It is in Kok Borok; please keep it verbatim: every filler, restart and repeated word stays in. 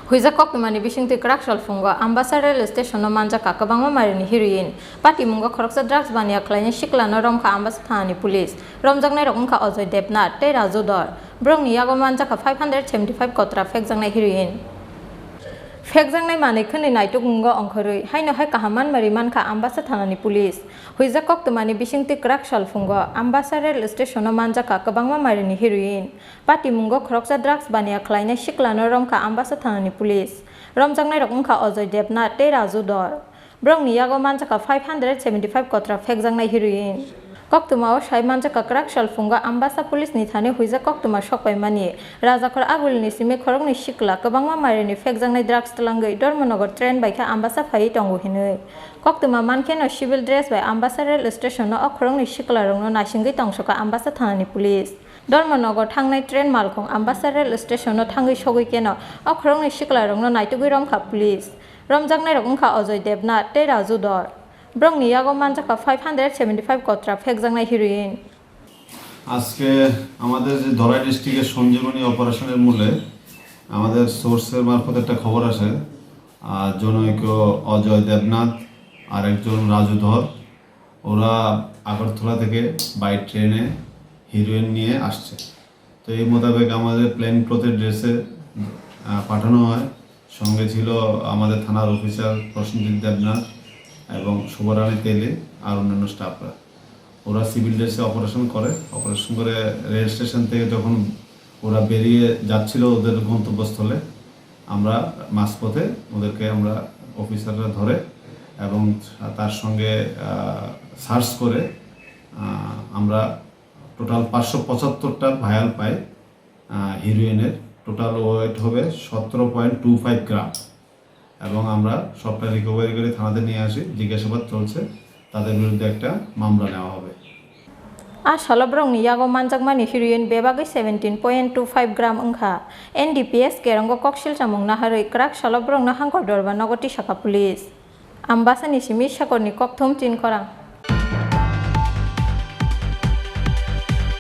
Huijak koktwmani bisingtwi kwrak salphungo Ambasa rail station-o manjakha kwbangma marini heroin. Patimungo khoroksa drugs baniya khlainai siklano romkha Ambasa thanani police. Romjaknairok wngkha Ajoy Debnath tei Raju Dhar. Borokni yago manjakha five hundred seventy five kotra phekjaknai heroin. Phekjaknai manwi khwnwi naitukmungo ongkhorwi haino hai kaham manmari mankha Ambasa thanani police. Huijak koktwmani bisingtwi kwrak salphungo Ambasa rail station-o manjakha kwbangma marini heroin. Patimungo khoroksa drugs baniya khlainai siklano romkha Ambasa thanani police. Romjaknairok wngkha Ajoy Debnath tei Raju Dhar. Borokni yago manjakha five hundred seventy five kotra phekjaknai heroin. Koktwmao sai manjakha kwrak salphungo Ambasa police ni thani huijak koktwma sokpaimani. Rajakhor Agulini simi khoroknwi sikla kwbangma marini phekjaknai drugs twlangwi Dharmanagar train baikha Ambasa phaiwi tongo hinwi. Koktwma mankheno civil dress bai Ambasa rail station-o o khoroknwi siklarokno naisingwi tongsokha Ambasa thanani police. Dharmanagar thangnai train malkhung Ambasa rail station-o thangwi sogwi keno o khoroknwi siklarokno naitugwi romkha police. Romjaknairok wngkha Ajoy Debnath tei Raju Dhar. Borokni yago manjakha five hundred seventy five kotra phekjaknai heroin. আজকে আমাদের যে ধলাই ডিস্ট্রিক্টের সঞ্জীবনী অপারেশনের মূলে আমাদের সোর্সের মারফত একটা খবর আসে, আহ, জনৈক অজয় দেবনাথ আর একজন রাজু ধর, ওরা আগরতলা থেকে বাই ট্রেনে হিরোইন নিয়ে আসছে। তো এই মোতাবেক আমাদের প্লেন ক্লথের ড্রেসে, আহ, পাঠানো হয়। সঙ্গে ছিল আমাদের থানার অফিসার প্রসেনজিৎ দেবনাথ এবং শুভরানী তেলি আর অন্যান্য স্টাফরা। ওরা সিভিল ড্রেসে অপারেশন করে। অপারেশন করে রেল স্টেশন থেকে যখন ওরা বেরিয়ে যাচ্ছিল ওদের গন্তব্যস্থলে, আমরা মাঝপথে ওদেরকে আমরা অফিসাররা ধরে এবং তার সঙ্গে, আহ, সার্চ করে, আহ, আমরা টোটাল পাঁচশো পঁচাত্তরটা ভায়াল পাই, আহ, হিরোইনের। টোটাল ওয়েট হবে সতেরো পয়েন্ট টু ফাইভ গ্রাম এবং আমরা সবটা রিকভারি করে থানাতে নিয়ে আসি, জিজ্ঞাসাবাদ চলছে, তাদের বিরুদ্ধে একটা মামলা নেওয়া হবে। A salo borokni yago manjakmani heroin bebagwi seventeen point two five gram wngkha. N D P S kerongo koksil chamung naharwi kwrak salo borokno Hangkor Dorbar nogo tisakha police. Ambasani simi Sakorni kokthum Chinkhorang.